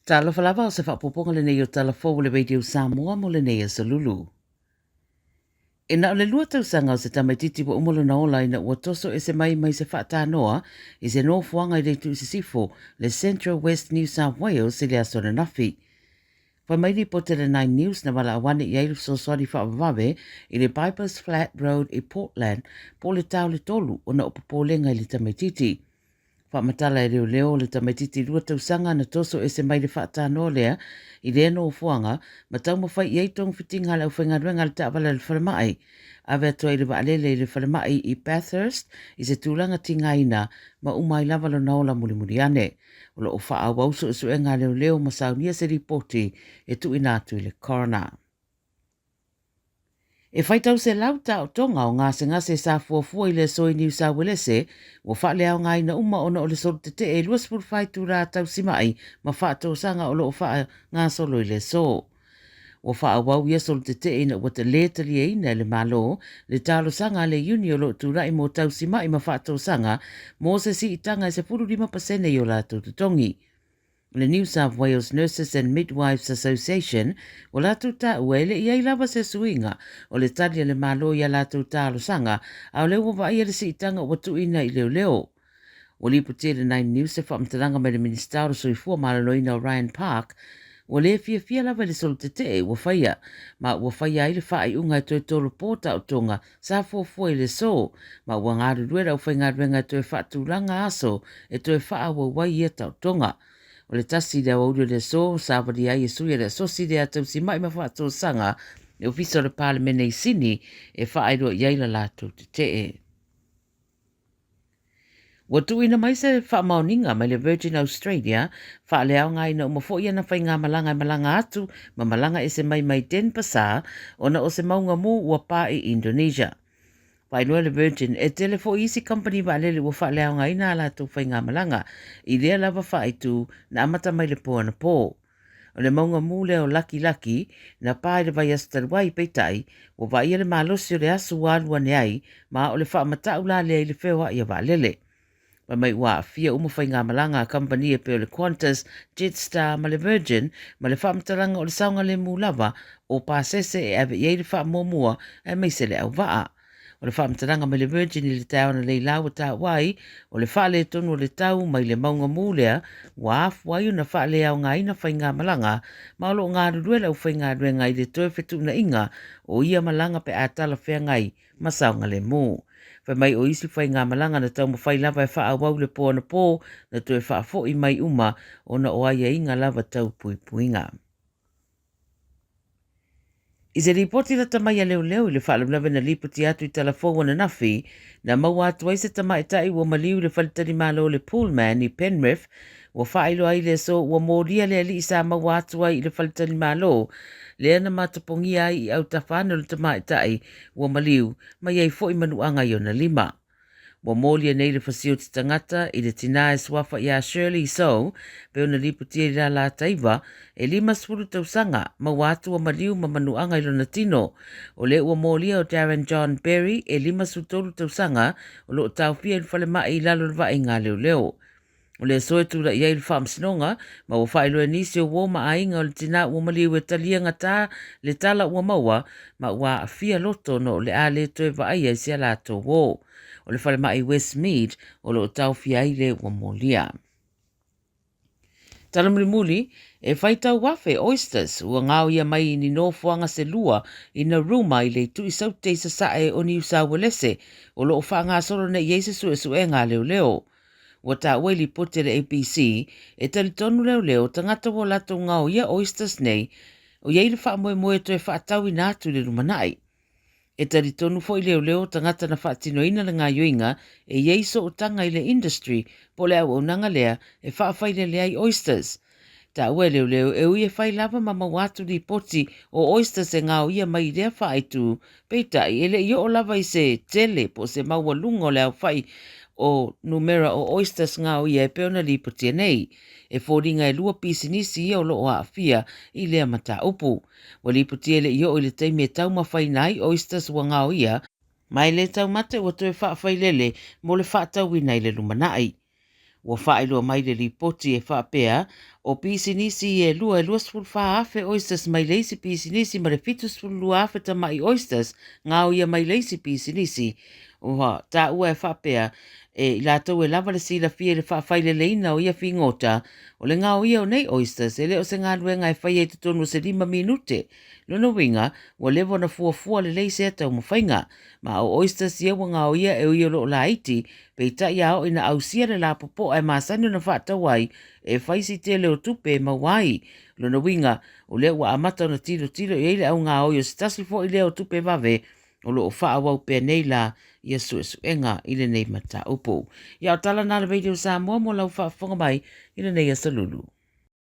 Talofa lava o se faaopoopoga lenei o Tala Fou o le Radio Samoa mo lenei aso Lulu. E na o le lua tausaga o se tamaititi ua uma lona ola ina ua toso ese mai mai se faatanoa i se nofoaga i le itu i sisifo, le Central West New South Wales i le aso ananafi. Fai mai lipoti a le Nine News na valaau ane i ai le fesoasoani faavavave i le Pipers Flat Road i Portland po o le tao le tolu ona o popolega i le tamaititi. Faamatala e leoleo le tamaititi lua tausaga na toso ese mai le faatanoa lea i lea nofoaga ma taumafai i ai togafitiga a le aufaigaluega a le taavale a le falemai. Ave atu ai le vaalele i le falemai i Bathurst i se tulaga tigaina ma uma ai lava lona ola mulimuli ane. O lo o faaauau suesuega a leoleo ma saunia se lipoti e tuuina atu i le coroner. E faitau selau taotoga o gasegase sa fuafua i le aso i Niu Sauelese ua faaleaogaina uma ona o le solo tetee 24 itula tausimai ma faatosaga o lo o faagasolo i le aso. Ua faaauau ia solo tetee ina ua lē taliaina e le Malo le talosaga a le iuni o lo o tulai mo tausimai ma faatosaga mo se siitaga e 15% i o latou totogi. Le New South Wales Nurses and Midwives Association, ua latou taua e le i ai lava se suiga o le tali a le Malo i a latou talosaga, a o lea ua vaaia le siitaga ua tuuina i leoleo. Ua lipotia i le Nine News se faamatalaga mai le Minisita o le Soifua Maloloina o Ryan Park, ua le fiafia lava i le solo tetee ua faia, ma ua faia ai le faaiuga e toe tolopo taotoga sa fuafua i le aso, ma ua galulue le aufaigaluega e toe faatulaga aso e toe faaauau ai ia taotoga. O le tasi i le aoauli o le aso, savalia ai e sui a le Asosi lea Tausimai ma Faatosaga le Ofisa o le Palemene i Sini e faailoa i ai la latou tetee. Ua tuuina mai se faamaoniga mai le Virgin Australia, faaleaogaina uma foi ana faigamalaga e malaga atu ma malaga ese mai mai Denpasar ona o se mauga mū ua pā i Indonesia. Faailoa e le Virgin, e tele foi isi kamupani vaalele ua faaleaogaina a latou faigamalaga i lea lava faaitu na amata mai le po anapō. O le mauga mū lea o Laki Laki, na pā i le vaiaso talu ai, peitai, ua vaaia le malosi o le aso ua alu ane ai, ma o le faamatau la lea i le feoai a vaalele. Fai mai ua aafia uma faigamalaga a kamupani e pei o le Qantas, Jetstar ma le Virgin, ma le faamatalaga o le saogalemu lava o pasese e ave i ai le faamuamua aemaise le auvaa. O le faamatalaga mai le Virgin i le taeao ananei la ua taua ai, o le faaletonu o le tau mai le mauga mū lea ua afua ai ona faaleaogaina faigamalaga ma o lo o galulue le aufaigaluega i le toe fetuunaiga o ia malaga pe a talafeagai ma saogalemu. Fai mai o isi faigamalaga na taumafai lava e faaauau le po anapō na toe faafoi mai uma ona o aiaiga lava tau puipuiga. I se lipoti lata mai a leoleo i le faalavelave na lipoti atu i Talafou ananafi, na maua atu ai se tamaitai ua maliu i le faletalimalo o le Pullman i Penrith, ua faailoa ai le aso ua molia le alii sa maua atu ai i le faletalimalo lea na matapogia ai i autafa ane o le tamaitai ua maliu ma i ai foi manuaga i ona lima. Ua molia nei le fasioti tagata i le tinā e suafa iā Shirley So, pei ona lipotia i le lā Taiva, e 50 tausaga, maua atu ua maliu ma manuaga i lona tino. O lea ua molia o Darren John Berry, e 53 tausaga, o lo o taofia i le falemai i lalo o le vaaiga a leoleo. O le aso e tulai ai le faamasinoga, ma ua faailoa e nisi o uo ma aiga o le tinā ua maliu e talia gata le tala ua maua, ma ua aafia loto ona o le a le toe vaaia i si a latou uo. O le falemai Westmead o lo o taofia ai le ua molia. Tala mulimuli, e faitau afe oysters ua gaoia mai i ni nofoaga se lua i Narooma i le itu i Saute i sasae o Niu Sauelese o lo o faagasolo nei i ai se suesuega a leoleo. Ua taua i lipoti a le ABC, e talitonu leoleo tagata ua latou gaoia oysters nei, o i ai le faamoemoe e toe faatauina atu i le lumanai. E talitonu foi leoleo tagata na faatinoina le gaoioiga e i ai sootaga i le industry po o le auaunaga lea e faafailele ai oysters. Taua e leoleo e ui e fai lava ma maua atu lipoti o oysters e gaoia mai i lea faaitu, peitai e le i oo lava i se tele po o se maualuga o le aofai o numera o oysters gaoia e pei ona lipotia nei. E foliga e lua pisinisi ia o lo o aafia i lea mataupu. Ua lipotia e le i oo i le taimi e taumafaina ai oysters ua gaoia, ma e le taumate ua toe faafailele mo le faatauina i le lumanai. Ua faailoa mai le lipoti e faapea, o pisinisi e lua e 24,000 oysters mai le isi pisinisi ma le 72,000 tamai oysters gaoia mai le isi pisinisi. Ua taua e faapea, e i latou e lava le silafia i le faafaileleina o ia figota, o le gaoia o nei oysters e le o se galuega e faia i totonu o se 5 minute. Lona uiga, ua leva ona fuafua lelei sea taumafaiga. Ma o oysters ia ua gaoia e ui o lo o laiti, peitai a oo ina ausia le lapopoa e masani ona faatau ai, e fai si tele o tupe e maua ai. Lona uiga, o lea ua amata ona tilotilo i ai le augaoi o se tasi foi lea o tupe vave o lo o faaauau pea nei la ia suesuega i lenei mataupu. Ia o tala na a le Radio Samoa mo lau faafofoga mai i lenei aso Lulu.